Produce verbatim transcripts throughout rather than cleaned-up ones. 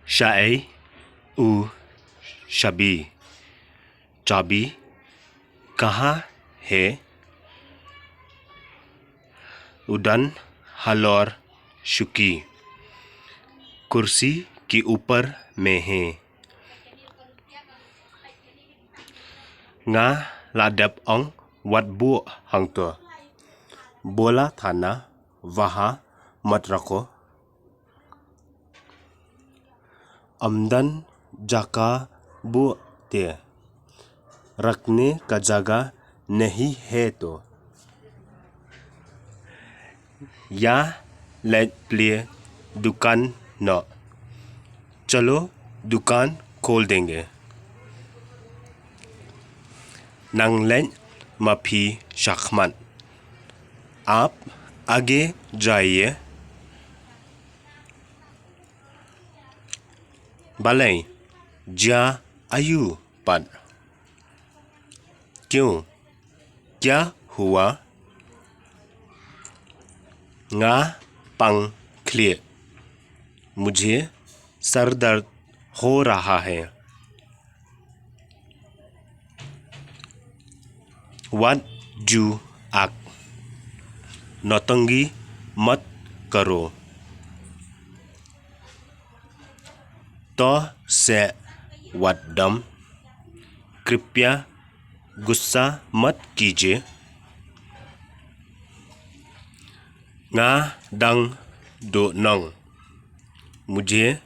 Shaei u shabi? Chabi kahan hai? Udon halor shuki, kursi ke upar mein hai. Nga la dep ong wat buh hangto. Bola thana waha mat rakho. Amdan jaka buh te. Rakhne ka jaga nahi hai to. Ya leit plie dukan noh. Chalo dukan khol denge. Nang leit ma phi shakhmat. Aap aage jaiye. Balei? Jia ayu pat? Kyun? Kya hua? Nga pang khlieh. Mujhe sar dard ho raha hai. Wat ju ak. Notangi mat karo. To se wat dam. Kripya gussa mat kije. Nga dang duh nong. Mujhe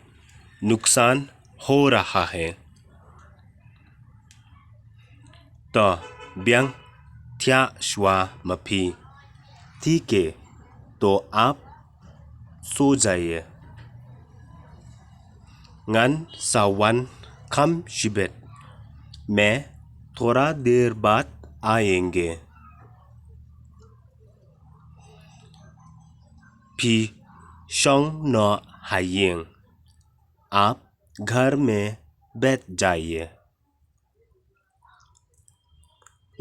nuksan ho raha hai. To biang thiah shuwa ma phi. Thik hai, to aap so jaiye. Ngan sa wan kham shibit. Main thoda der baad aayenge. Phi shong noh ha ïing. Aap ghar mein baith jaiye.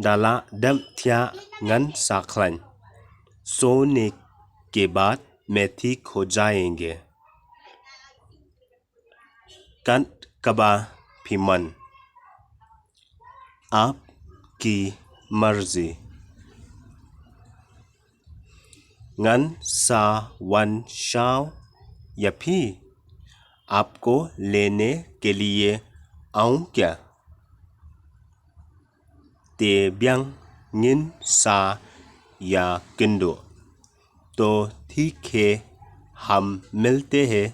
Da la dep thiah ngan sa khlaiñ. Sogne ke baad main thik ho jayenge. Kat kaba phi mon. Aap ki marzi. Ngan sa wan shaw ïa phi. Aapko lene ke liye aun kya? Te biang ngin sa ïakynduh. To thik hai, hum milte hain